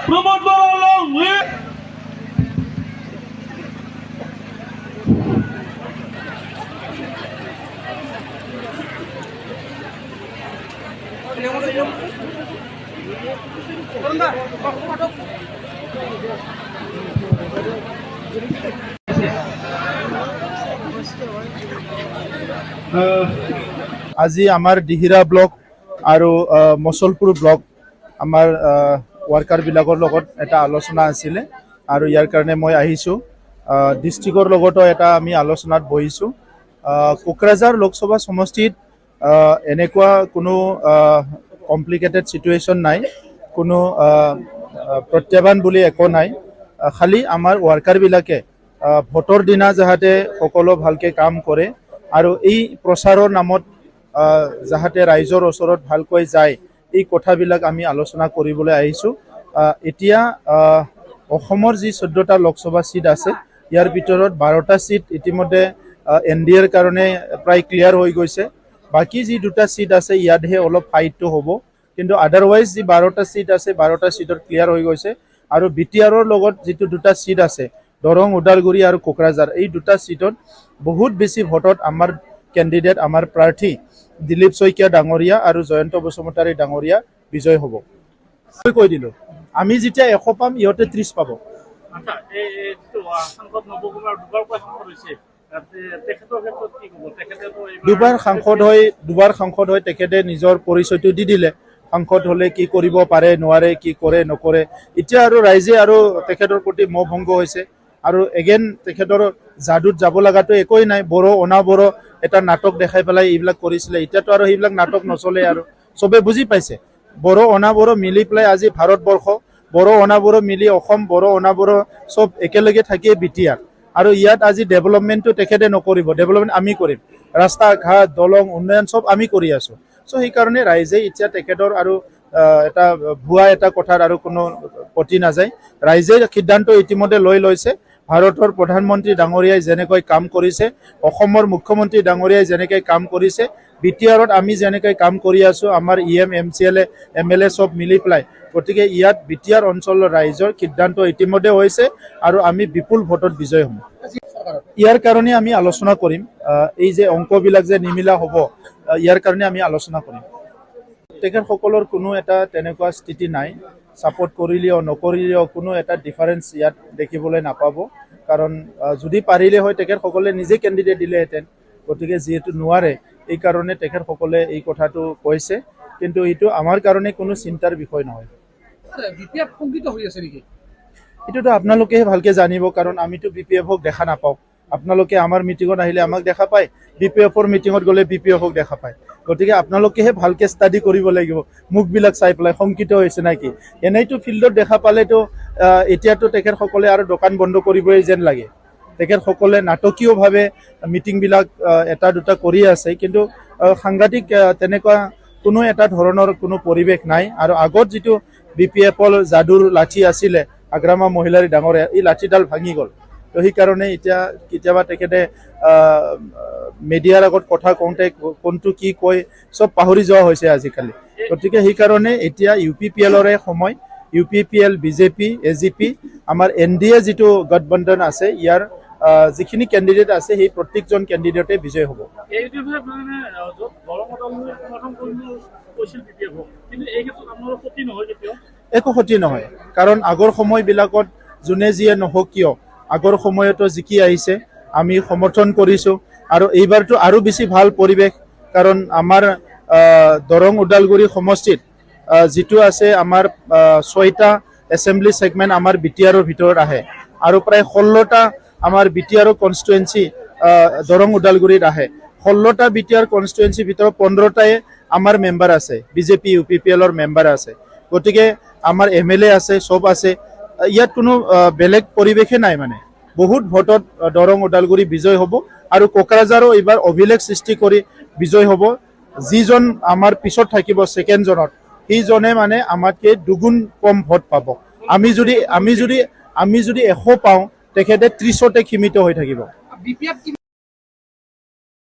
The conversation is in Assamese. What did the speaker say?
Pramod Boro long live! আজি আমাৰ দিহিৰা ব্লক আৰু মচলপুৰ ব্লক আমাৰ ৱাৰ্কাৰবিলাকৰ লগত এটা আলোচনা আছিলে আৰু ইয়াৰ কাৰণে মই আহিছোঁ। ডিষ্ট্ৰিক্টৰ লগতো এটা আমি আলোচনাত বহিছোঁ। কোকৰাঝাৰ লোকসভা সমষ্টিত এনেকুৱা কোনো কমপ্লিকেটেড চিটুৱেশ্যন নাই, কোনো প্ৰত্যাহ্বান বুলি একো নাই। খালি আমাৰ ৱাৰ্কাৰবিলাকে ভোটৰ দিনা যাতে সকলো ভালকৈ কাম কৰে আৰু এই প্ৰচাৰৰ নামত যাতে ৰাইজৰ ওচৰত ভালকৈ যায়, এই কথাবিলাক আমি আলোচনা কৰিবলৈ আহিছোঁ। এতিয়া অসমৰ যি 14টা লোকসভা চিট আছে, ইয়াৰ ভিতৰত 12টা চিট ইতিমধ্যে এন ডি এৰ কাৰণে প্ৰায় ক্লিয়াৰ হৈ গৈছে। বাকী যি দুটা চিট আছে ইয়াতহে অলপ ফাইটটো হ'ব, কিন্তু আদাৰৱাইজ যি 12টা চিট আছে 12টা চিটত ক্লিয়াৰ হৈ গৈছে। আৰু বি টি আৰৰ লগত যিটো দুটা চিট আছে, দৰং, ওদালগুৰি আৰু কোকৰাঝাৰ, এই দুটা চিটত বহুত বেছি ভোটত আমাৰ কেণ্ডিডেট, আমাৰ প্ৰাৰ্থী দিলীপ শইকীয়া ডাঙৰীয়া আৰু জয়ন্ত বসুমতাৰী ডাঙৰীয়া বিজয় হ'ব। মই কৈ দিলোঁ, আমি যেতিয়া 100 পাম ইহঁতে 30 পাব। আচ্ছা, এই যিটো সাংসদ নৱকুমাৰ দুবাৰকৈ সাংসদ হৈছে, তেখেতৰ ক্ষেত্ৰত কি ক'ব? তেখেতেতো দুবাৰ সাংসদ হৈ তেখেতে নিজৰ পৰিচয়টো দি দিলে। সাংসদ হ'লে কি কৰিব পাৰে নোৱাৰে, কি কৰে নকৰে, এতিয়া আৰু ৰাইজে আৰু তেখেতৰ প্ৰতি মোহভংগ হৈছে। আৰু এগেইন তেখেতৰ যাদুত যাব লগাটো একোৱেই নাই। বড়ো অনা বড়ো এটা নাটক দেখাই পেলাই এইবিলাক কৰিছিলে, এতিয়াতো আৰু সেইবিলাক নাটক নচলে আৰু চবে বুজি পাইছে। বড়ো অনা বড়ো মিলি পেলাই আজি ভাৰতবৰ্ষ, বড়ো অনা বড়ো মিলি অসম, বড়ো অনা বড়ো চব একেলগে থাকিয়ে বি টি আৰ। আৰু ইয়াত আজি ডেভেলপমেণ্টটো তেখেতে নকৰিব, ডেভেলপমেণ্ট আমি কৰিম। ৰাস্তা ঘাট দলং উন্নয়ন চব আমি কৰি আছোঁ। চ' সেইকাৰণে ৰাইজে এতিয়া তেখেতৰ আৰু এটা ভুৱা এটা কথাৰ আৰু কোনো পতি নাযায়। ৰাইজে সিদ্ধান্ত ইতিমধ্যে লৈ লৈছে। ভাৰতৰ প্ৰধানমন্ত্ৰী ডাঙৰীয়াই যেনেকৈ কাম কৰিছে, অসমৰ মুখ্যমন্ত্ৰী ডাঙৰীয়াই যেনেকৈ কাম কৰিছে, বি টি আৰত আমি যেনেকৈ কাম কৰি আছোঁ, আমাৰ E M, M C L A, M L A চব মিলি পেলাই, গতিকে ইয়াত বি টি আৰ অঞ্চলৰ ৰাইজৰ সিদ্ধান্ত ইতিমধ্যে হৈছে আৰু আমি বিপুল ভোটত বিজয় হ'ম। ইয়াৰ কাৰণে আমি আলোচনা কৰিম। এই যে অংকবিলাক যে নিমিলা হ'ব, ইয়াৰ কাৰণে আমি আলোচনা কৰিম। তেখেতসকলৰ কোনো এটা তেনেকুৱা স্থিতি নাই। ছাপৰ্ট কৰিলেও নকৰিলেও কোনো এটা ডিফাৰেঞ্চ ইয়াত দেখিবলৈ নাপাব। কাৰণ যদি পাৰিলে হয় তেখেতসকলে নিজে কেণ্ডিডেট দিলেহেঁতেন। গতিকে যিহেতু নোৱাৰে, এই কাৰণে তেখেতসকলে এই কথাটো কৈছে, কিন্তু এইটো আমাৰ কাৰণে কোনো চিন্তাৰ বিষয় নহয়। বিপিএফ শংকিত হৈ আছে নেকি? এইটোতো আপোনালোকেহে ভালকে জানিব, কাৰণ আমিতো বি পি এফক দেখা নাপাওঁ। আপোনালোকে আমাৰ মিটিঙত আহিলে আমাক দেখা পায়, বি পি এফৰ মিটিঙত গ'লে বি পি এফক দেখা পায়। গতিকে আপোনালোকেহে ভালকে ষ্টাডি কৰিব লাগিব, মুখবিলাক চাই পেলাই শংকিত হৈছে নেকি। এনেইতো ফিল্ডত দেখা পালেতো এতিয়াতো তেখেতসকলে আৰু দোকান বন্ধ কৰিবই যেন লাগে। তেখেতসকলে নাটকীয়ভাৱে মিটিংবিলাক এটা দুটা কৰি আছে, কিন্তু সাংঘাতিক তেনেকুৱা কোনো এটা ধৰণৰ কোনো পৰিৱেশ নাই। আৰু আগত যিটো বি পি এফৰ যাদুৰ লাঠি আছিলে হাগ্ৰামা মহিলাৰী ডাঙৰীয়া, এই লাঠিডাল ভাঙি গ'ল। তো সেইকাৰণে এতিয়া কেতিয়াবা তেখেতে মিডিয়াৰ আগত কথা কওঁতে কোনটো কি কয় চব পাহৰি যোৱা হৈছে আজিকালি। গতিকে সেইকাৰণে এতিয়া ইউ পি পি এলৰে সময়। U P P L, BJP, A G P, আমাৰ এন ডি এ যিটো গঠবন্ধন আছে, ইয়াৰ যিখিনি কেণ্ডিডেট আছে সেই প্ৰত্যেকজন কেণ্ডিডেটে বিজয় হ'ব। এইটো মানে য'ত দৰং ওদালগুৰি সমৰ্থন কৰিব কৈছিল বি পি এফক, কিন্তু এই ক্ষেত্ৰত আপোনালোকৰ ক্ষতি নহয় কেতিয়াও? একো ক্ষতি নহয়, কাৰণ আগৰ সময়বিলাকত যোনে যিয়ে নহওক কিয় আগৰ সময়তো জিকি আহিছে, আমি সমৰ্থন কৰিছোঁ। আৰু এইবাৰতো আৰু বেছি ভাল পৰিৱেশ, কাৰণ আমাৰ দৰং ওদালগুৰি সমষ্টিত যিটো আছে আমাৰ 6টা এছেম্বলি ছেগমেণ্ট আমাৰ বি টি আৰৰ ভিতৰত আহে আৰু প্ৰায় 16টা আমাৰ বি টি আৰৰ কনষ্টিটুৱেঞ্চি দৰং ওদালগুৰিত আহে। 16টা বি টি আৰ কনষ্টিটুৱেঞ্চিৰ ভিতৰত 15টাই আমাৰ মেম্বাৰ আছে, বিজেপি ইউ পি পি এলৰ মেম্বাৰ আছে। গতিকে আমাৰ এম এল এ আছে, চব আছে। ইয়াত কোনো বেলেগ পৰিৱেশে নাই। মানে বহুত ভোটত দৰং ওদালগুৰি বিজয় হ'ব আৰু কোকৰাঝাৰো এইবাৰ অভিলেখ সৃষ্টি কৰি বিজয় হ'ব। যিজন আমাৰ পিছত থাকিব ছেকেণ্ডজনত, সেইজনে মানে আমাতকৈ দুগুণ কম ভোট পাব। আমি যদি 100 পাওঁ, তেখেতে 30তে সীমিত হৈ থাকিব। বিপিএফ।